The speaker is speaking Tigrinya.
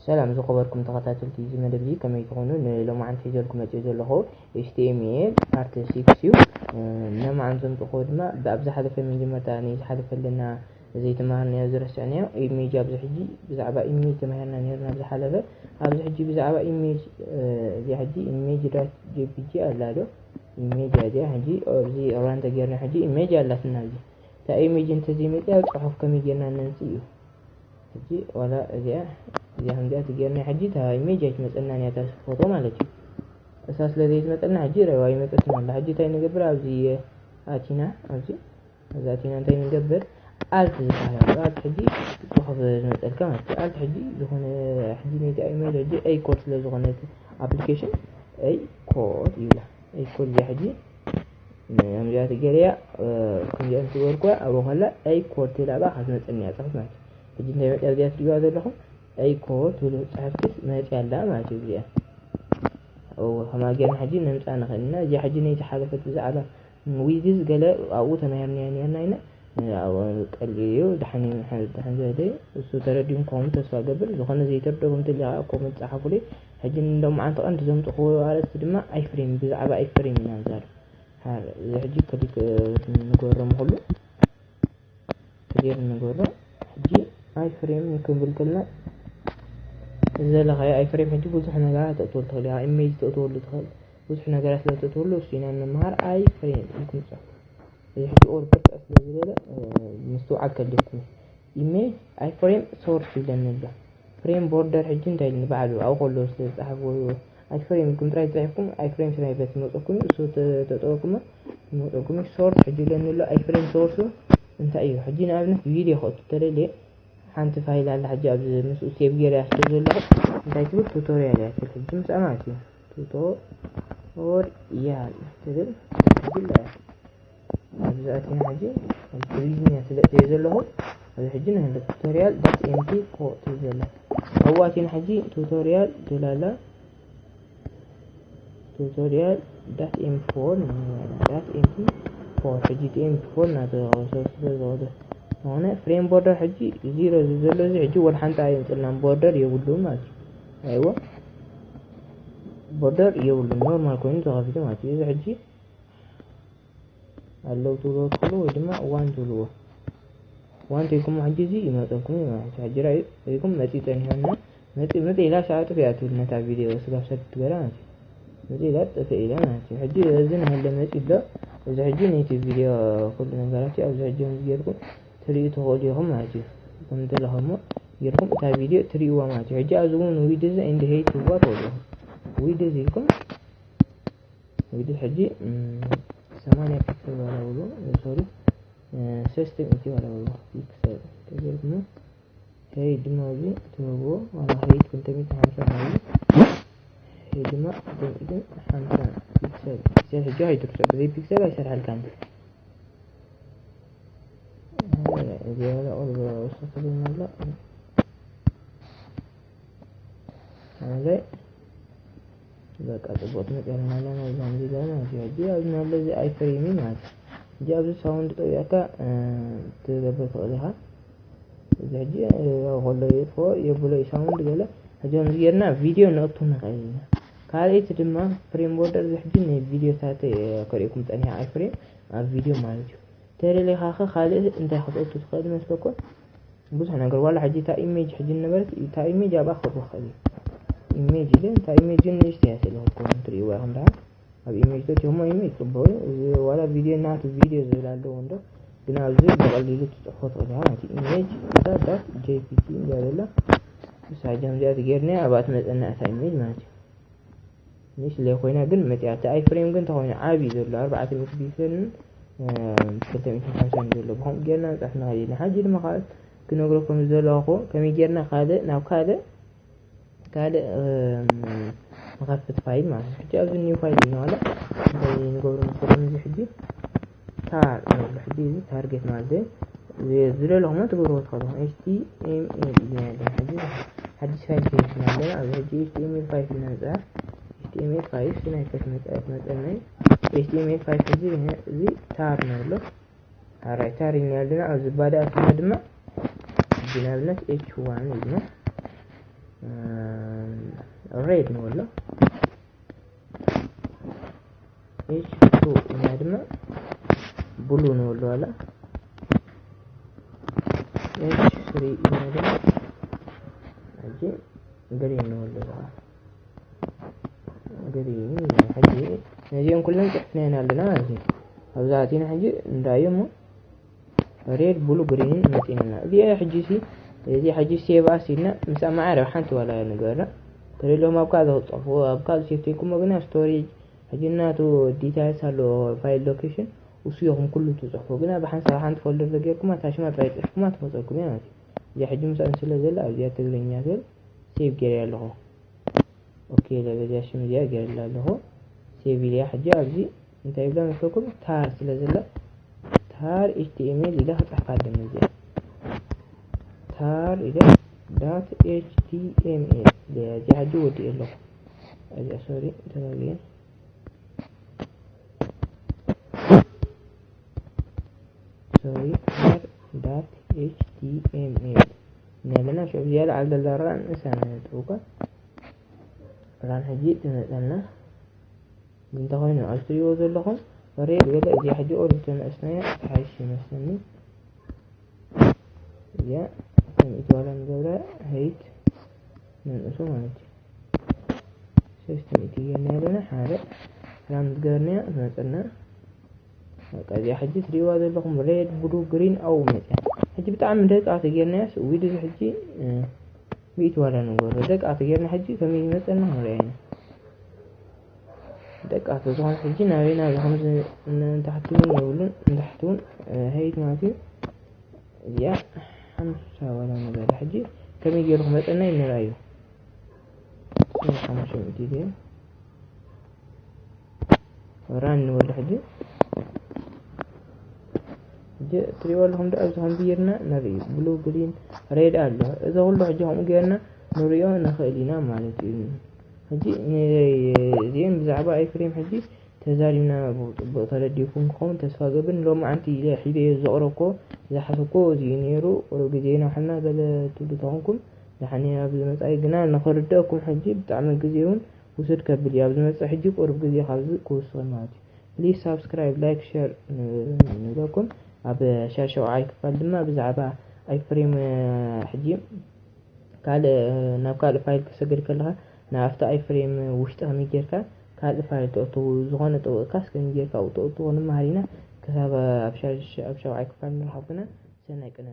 ሰላም ዝኸበርኩም ተኸታተልቲ እዚ መደብ እዚ፣ ከመይ ትኾኑ? ንሎማዓንቲ ሒዘልኩም መፅእ ዘለኹ ኤች ቲ ኤም ኤል ፓርት ሲክስ እዩ። እ፣ ሎማዓንቲ ዘምፅእኹዎ ድማ ብኣብ ዝሓለፈ መጀመርታ ናይ ዝሓለፈ ኣለና ዘይተማሃርናዮ ዝረስዕናዮ ኢሜጅ። ኣብዚ ሕጂ ብዛዕባ ኢሜጅ ተማሂርና ነይርና ኣብ ዝሓለፈ። ኣብዚ ሕጂ ብዛዕባ ኢሜጅ፣ እ፣ እዚኣ ሕጂ ኢሜጅ ዳት ጄ ፒ ጂ ኣላ ዶ? ኢሜጅ እያ እዚኣ። ሕጂ ኣብዚ ራን ተገይርና ሕጂ ኢሜጅ ኣላትና። እዚ እታ ኢሜጅ እንተዘይመፅያ ኣብ ፅሑፍ ከመይ ጌርና ነምፅእ እዩ። ሕጂ ዋላ እዚኣ፣ እዚኣ ከምዚኣ ተገይርና ሕጂ እታ ኢሜጅ ኣይትመፀናን እያ፣ እታ ፎቶ ማለት እዩ። እሳ ስለ ዘይትመፀና ሕጂ ረዋ ይመፀትና ኣላ። ሕጂ እንታይ ንገብር? ኣብዚ ኣቲና፣ ኣብዚ፣ ኣብዚ ኣቲና እንታይ ንገብር? ኣልት ዝበሃል ኣሎ። ኣልት ሕጂ ጽሑፍ ዝመፀልካ ማለት እዩ። ኣልት ሕጂ ዝኾነ፣ ሕጂ ነቲ ኢሜጅ ሕጂ ኤይ ኮድ ስለ ዝኾነ እቲ ኣፕሊኬሽን ኤይ ኮድ ይብላ። ኤይ ኮድ እዚኣ ሕጂ ከምዚኣ ትገርያ፣ እ፣ ከምዚኣ እንትበልኩ ኣብኡ ከላ ኤይ ኮድ ትብል ኣብኣ ካብ ትመፀኒ እያ ፅሑፍ ማለት እዩ። ሕጂ እንታይ መፅያ እዚኣ ትሪእዋ ዘለኹም? ኤይ ኮድ ትብል ፅሕፍቲ መፅያ ኣላ ማለት እዩ። እዚኣ እወ፣ ከማ ጌርና ሕጂ ነምፃ ንኽእል ኢና። እዚኣ ሕጂ ናይ ዝሓለፈት ብዛዕባ ዊዝስ ገለ ኣብኡ ተማሂርናዮ ነርና ኢና። ኣብ ቀሊል እዩ። ደሓን እዩ፣ ደሓን ዝበለ እዩ። እሱ ተረዲኡም ክኸውን ተስፋ ገብር። ዝኾነ ዘይተረደኹም እንተሊኻ ኮመንት ጸሓፉለይ። ሕጂ ንሎማዓንቲ ቀንዲ ዘምፅእኽዎ ኣርእስቲ ድማ ኣይፍሬም፣ ብዛዕባ ኣይፍሬም ኢና ንዛረብ። ሓር፣ እዚ ሕጂ ክሊክ፣ እ፣ ንገብሮም ኩሉ። ክሊር ንገብሮ። ሕጂ ኣይፍሬም ክንብል ከለና ዘለኻዮ ኣይፍሬም ሕጂ ብዙሕ ነገራት ተእትወሉ ትኽእል ኢኻ። ኢሜጅ ተእትወሉ ትኽእል። ብዙሕ ነገራት ስለ ተእትወሉ እሱ ኢና ንምሃር። ኣይፍሬም ኢልኩም ጻፍ። እዚ ሕጂ ኦርደር ስለ ዝበለ፣ እ፣ ምስትውዓል ከድልየኩም። ኢሜጅ ኣይፍሬም ሶርስ ይብለኒ ኣሎ። ፍሬም ቦርደር ሕጂ እንታይ ኢልኒ ባዕሉ ኣብኡ ከሎ ስለ ዝጸሓፍዎ ኣይፍሬም ኢልኩም ጥራይ ጽሒፍኩም ኣይፍሬም ስናይበር ይመጸኩም እዩ። እሱ ተ-፣ ተጠወቅኩሞ ይመጸኩም እዩ። ሶርስ ሕጂ ኢለኒ ኣሎ። ኣይፍሬም ሶርሱ እንታይ እዩ? ሕጂ ንኣብነት ቪድዮ ከእቱ ተደልየ ሓንቲ ፋይል ኣላ። ሕጂ ኣብዚ ምስኡ ሴቭ ገይረ ስለ ዘለኹ እንታይ ትብል ቱቶሪያል እያ ትብል። ሕጂ ምስኣ ማለት እዩ። ቱቶሪያል ትብል። ሕጂ እያ ኣብዚ ኣቲና ሕጂ ሪቪው እያ ትብል እየ ዘለኹ። ኣብዚ ሕጂ ንህለ ቱቶሪያል ዳት ኤምፒ ፎር ትብል ዘላ። ኣብኡ ኣቲና ሕጂ ቱቶሪያል ትብል ኣላ። ቱቶሪያል ዳት ኤምፒ ፎር፣ ዳት ኤምፒ ፎር፣ ሕጂ እቲ ኤምፒ ፎር እናተወሰደ ዝኾነ ዝኾነ ፍሬም ቦርደር ሕጂ ዚሮ ዝብል ዘሎ እዚ ሕጂ ወላ ሓንቲ ኣየምፅልናን ቦርደር የብሉን ማለት እዩ። ኣይዎ ቦርደር የብሉን፣ ኖርማል ኮይኑ ተኸፊቱ ማለት እዩ። እዚ ሕጂ ኣለዉ ትብልዎ ትኽእሉ ወይ ድማ ዋን ትብልዎ። ዋን ተይልኩሞ ሕጂ እዚ ይመፀልኩም እዩ ማለት እዩ። ሕጂ ራእዩ ሪኢኩም መፂኡ ፀኒሑና መፂ-፣ መፂ ኢላ ሰዓት ጥፊኣ ትብል ነታ ቪድዮ ስጋብ ሰብ ትበላ ማለት እዩ። መፂ ኢላ ጠፍእ ኢላ ማለት እዩ። ሕጂ እዚ ናሃለ መፂ ኣሎ። እዚ ሕጂ ነቲ ቪድዮ ኩሉ ነገራት እዩ። ኣብዚ ሕጂ ከምዚ ጌርኩም ትርእዩ ትኽእሉ ኢኹም ማለት እዩ። ከም ዘለኹሞ ጌርኩም እታ ቪድዮ ትርእይዋ ማለት እዩ። ሕጂ ኣብዚ እውን ዊድዝ ኤንድ ሄይት ትብልዋ ትኽእሉ ኢኹም። ዊድዝ ኢልኩም ዊድዝ ሕጂ፣ እም፣ ሰማንያ ፒክሰል ዋላ ብሎ፣ ሶሪ፣ እ፣ ሰለስተ ሚእቲ ዋላ ብሎ ፒክሰል ተገይርኩሞ፣ ሄይት ድማ ኣብዚ ትህብዎ ዋላ ሄይት ክልተ ሚእቲ ሓምሳ ማለት እዩ። ሄይት ድማ ክልተ ሚእቲ ሓምሳ ፒክሰል፣ ፒክሰል ሕጂ ኣይትርሶ፣ ብዘይ ፒክሰል ኣይሰርሐልካን። እዚ ዋላ ኦል ወሰኽልን ኣሎ። ማለት በቃ ጽቡቅ ትመጽእ ኣለና ኣለና እዛ ሙዚቃ ማለት እዩ። ሕጂ ኣብዚ ናሎ እዚ ኣይፍሬም እዩ ማለት እዩ። ሕጂ ኣብዚ ሳውንድ ጠቢዕካ፣ እ፣ ትገብር ትኽእል ኢኻ። እዚ ሕጂ፣ እ፣ ያው ከሎ የጥፍኦ የብሎ እዩ ሳውንድ ገለ። ሕጂ ከምዚ ጌርና ቪድዮ ነእቱ ንኽእል ኢና። ካልኣይቲ ድማ ፍሬም ቦርደር እዚ ሕጂ ናይ ቪድዮታት፣ እ፣ ከርእየኩም ጸኒሐ ኣይፍሬም ኣብ ቪድዮ ማለት እዩ። ተደሊኻ ኸ ካልእ እንታይ ክትእቱ ትኽእል ይመስለኩም? ብዙሕ ነገር ዋላ ሕጂ እታ ኢሜጅ ሕጂ ነበረት እታ ኢሜጅ ኣብኣ ክህቦ ክእል እዩ። ኢሜጅ ኢለ እታ ኢሜጅ ግን ንእሽተይ እያ ስለ ክትከውን ትርእይዋ ኢኹም ደኣ። ኣብ ኢሜጅ ተትህሞ ኢሜጅ ጽቡቕ እዩ። እዚ ዋላ ቪድዮ ናቱ ቪድዮ ዝብል ኣለዎ እንዶ ግን ኣብዚ ብቐሊሉ ትጽሕፎ ትኽእል ኢኻ ማለት እዩ። ኢሜጅ እዛ ዳት ጄፒጂ እንድያ ዘላ እሳ ጃም እዚኣ ትገይርና ኣብኣ ትመጸና እታ ኢሜጅ ማለት እዩ። ንእሽተይ ኮይና ግን መፂኣ። እቲ ኣይ ፍሬም ግን ተኾይኑ ዓብዪ ዘሎ ኣርባዕተ ሚእቲ ፒክሰልን፣ እ፣ ክልተ ሚእቲ ሓምሳን ዘሎ። ብኸምኡ ጌርና ምፅሓፍ ንኽእል ኢና። ሕጂ ድማ ካልእ ክነግረኩም ዝደለኹ ከመይ ጌርና ካልእ ናብ ካልእ፣ ካልእ፣ እ፣ ንኸፍት ፋይል ማለት እዩ። ሕጂ ኣብዚ ኒው ፋይል እዩ ማለት እንታይ ንገብሮ መሰለኩም እዚ ሕጂ ታር ንብሎ። ሕጂ እዚ ታርጌት ማለት እዩ። ዝ-፣ ዝደለኹሞ ትገብርዎ ትኽእሉ። ኤች ቲ ኤም ኤል ኢልና ኣለና። ሕጂ ሓድሽ ፋይል ከፊትና ኣለና። ኣብዚ ሕጂ ኤች ቲ ኤም ኤል ፋይቭ ኢልና ንፅሕፍ። ኤች ቲ ኤም ኤል ፋይቭ ስናይፐር መፅኣ ትመፀልና። ኤች ቲ ኤም ኤል ፋይቭ ሕጂ እዚ ታር ንብሎ። ኣራይ ታር ኢልና ኣለና። ኣብዚ ባዲ ኣትና ድማ ሕጂ ንኣብነት ኤች ዋን ኢልና ሬድ ንበሎ። ኤች ቱ ኢና ድማ ብሉ ንበሎ ኣላ። ኤች ስሪ ኢና ድማ ሕጂ ግሪን ንበሎ ኣላ። ግሪን። ሕጂ ነዚኦም ኩለን ጽሕፍናየን ኣለና ማለት እዩ። ኣብዛ ኣቲና ሕጂ እንዳዮ እሞ ሬድ ብሉ ግሪንን መጺእና። እዚ ሕጂ ሲ እዚ ሕጂ ሴቭ ኣስ ኢልና ምስ ኣማዕረ ሓንቲ ዋላ ንገራ ተደለኹም ኣብ ካልእ ክጽሕፉ ኣብ ካልእ ሴቭ ተይኩሞ ግና ስቶሬጅ ሕጂ እናቱ ዲታይልስ ኣሎ ፋይል ሎኬሽን እሱ ኢኹም ኩሉ ትጽሕፉ ግና ብሓንሳብ ሓንቲ ፎልደር ዘጌርኩማ ታሽማ ጥራይ ጽሕፍኩማ ትመጸኩም እያ ማለት እዩ። እዚ ሕጂ ምስኣን ስለ ዘላ ኣብዚኣ ትግርኛ ትብል ሴቭ ገይረ ኣለኹ። ኦኬ ኢለ በዚኣ ሽም እዚኣ ገይረላ ኣለኹ። ሴቭ ኢለያ ሕጂ ኣብዚ እንታይ ይብላ መስለኩም? ታር ስለ ዘላ ታር ኤች ቲ ኤም ኤል ኢለ ክጽሕፋ ኣለኒ እዚኣ። ታር ኢለ ዳት ኤች ቲ ኤም ኤል ኢለያ እዚኣ ሕጂ ወዲእ ኣለኹ። እዚኣ ሶሪ ተጋግየ። ሶሪ ታር ዳት ኤች ቲ ኤም ኤል ነለና ሽዑ እዚኣ ላዓል ዘላ ራን ንሳ ነጥውካ ራን ሕጂ ትመጸና። እንተኾይኑ ኣብዚ ትሪእዎ ዘለኹም ሬድ ገለ እዚኣ ሕጂ ኦሪት ተነእስናያ ተሓይሽ ይመስለኒ። እዚኣ ከም ኢትዋላ ንገብራ ሄይት ነንእሱ ማለት እዩ። ሶስት ሚእቲ ጌርና ኣለና ሓደ ራን ዝገበርናያ ዝመጸና። በቃ እዚኣ ሕጂ ትሪእዋ ዘለኹም ሬድ ብሉ ግሪን ኣው መጽያ። ሕጂ ብጣዕሚ ደቃ ተጌርናያስ ዊድዝ ሕጂ እ፣ ብኢትዋላ ንገብሮ ደቃ ተጌርና ሕጂ ከመይ ይመጸና ክንሪኣ ኢና። ደቃ ተዝኾነ ሕጂ ናበይ ናብ ከምዚ ንታሕቲ እውን የብሉን ንታሕቲ እውን እ፣ ሄይት ማለት እዩ። እዚኣ ሓምሳ ዋላ ንበላ ሕጂ ከመይ ገይሩ ክመጸና እዩ ንርኣዮ። ሓሙሽተ ሚእቲ ድዩ? ራን ንበሎ ሕጂ። ሕጂ ትሪእዎ ኣለኹም ዶ ኣብዚ ከምዚ ጌርና ንርኢ። ብሉ ግሪን ሬድ ኣሎ። እዚ ኩሉ ሕጂ ከምኡ ጌርና ንሪኦ ንኽእል ኢና ማለት እዩ። ሕጂ ን-፣ እዚኦም ብዛዕባ ኣይፍሬም ሕጂ ተዛሪብና ብጽቡቕ ተረዲእኩም ክኸውን ተስፋ ገብር። ሎማዓንቲ ኢለ ሒዘዮ ዘቕረብኩዎ ዝሓሰብኩዎ እዚ እዩ ነይሩ። ቁሩብ ግዜ ይነውሓልና ገለ ትብሉ ተኾንኩም ደሓን እየ። ኣብ ዝመጻኢ ግና ንኽርደእኩም ሕጂ ብጣዕሚ ግዜ እውን ውሱድ ከብል እዩ። ኣብ ዝመጽእ ሕጂ ቁሩብ ግዜ ካብዚ ክውስኽን ማለት እዩ። ፕሊዝ ሳብስክራይብ፣ ላይክ፣ ሸር ንብለኩም። ኣብ ሸር ሸውዓይ ክፋል ድማ ብዛዕባ ኣይፍሬም ሕጂ ካልእ ናብ ካልእ ፋይል ክሰግድ ከለኻ ናብቲ ኣይፍሬም ውሽጢ ከመይ ጌርካ ካልእ ፋይል ተእትው ዝኾነ ጠውቕካስ ከመይ ጌርካ ኣብኡ ተእትዎ ንመሃር ኢና። ክሳብ ኣብ ሻ-፣ ኣብ ሻውዓይ ክፋል ንራኸብ ግና ሰናይ ቅነ።